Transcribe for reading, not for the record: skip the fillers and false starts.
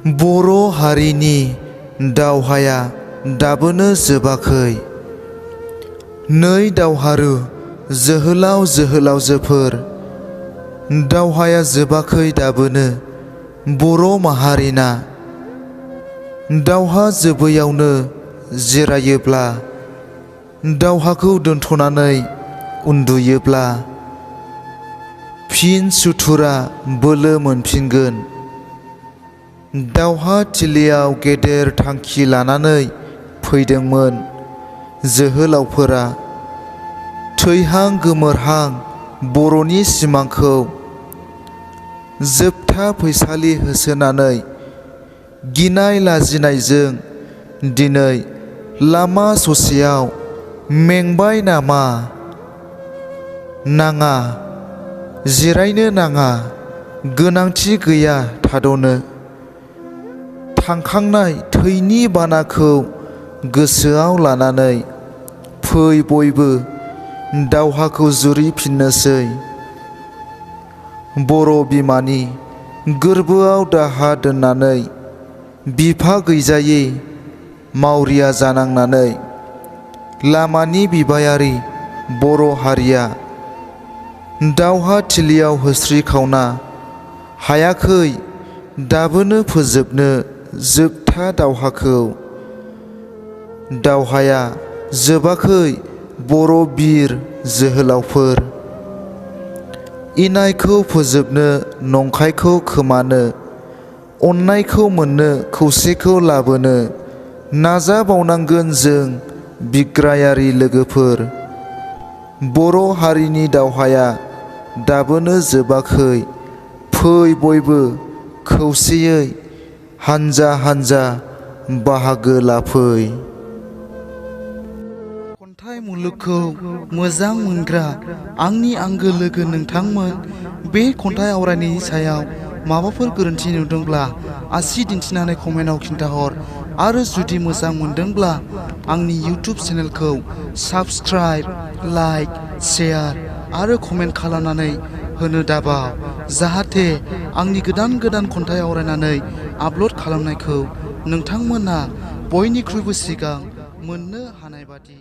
बर' हारिनि दावहाया दाबोनो जोबाखै। नै दावहारु जोहोलाव जोहोलावजोफोर, दावहाया जोबाखै दाबोनो बर' माहारिना। दावहा जोबैयावनो जिरायोब्ला, दावहाखौ दोनथ'नानै उन्दुयोब्ला, फिन सुथुरा बोलो मोनफिनगोन। दावहा थिलियाव गेदेर थांखि लानानै फैदोंमोन जोहोलावफोरा। थैहां गोमोरहां बर'नि सिमांखौ जोबथा फैसालि होसोनानै गिनाय लाजिनायजों दिनै लामा ससेयाव मेंबाय नामा? नाङा, जिरायनो नाङा, गोनांथि गैया थाद'नो। थांखांनाय थैनि बानाखौ गोसोआव लानानै फै बयबो दावहाखौ जुरिफिननोसै। बर' बिमानि गोरबोआव दाहा दोननानै बिफा गैजायै मावरिया जानांनानै लामानि बिबायारि बर' हारिया दावहा थिलियाव होस्रिखावना हायाखै दाबोनो फोजोबनो जोबथा दावहाखौ। दावहाया जोबाखै बर' बिर जोहोलावफोर। इनायखौ फोजोबनो, नंखायखौ खोमानो, अननायखौ मोननो, खौसेखौ लाबोनो नाजाबावनांगोन जों बिग्रायारि लोगोफोर। बर' हारिनि दावहाया दाबोनो जोबाखै। फै बयबो खौसेयै हानजा हानजा बाहागो लाफै। खन्थाइ मुलुगखौ मोजां मोनग्रा आंनि आंगो लोगो नोंथांमोन, बे खन्थाइ आवरायनायनि सायाव माबाफोर गोरोन्थि नुदोंब्ला आसि दिन्थिनानै कमेन्टआव खिन्थाहर। आरो जुदि मोजां मोनदोंब्ला आंनि इउटिउब चेनेलखौ साबस्क्राइब, लाइक, शेयार आरो कमेन्ट खालामनानै होनो दाबाव, जाहाथे आंनि गोदान गोदान खन्थाइ आवरायनानै आपल'ड खालामनायखौ नोंथांमोना बयनिख्रुइबो सिगां मोननो हानाय बादि।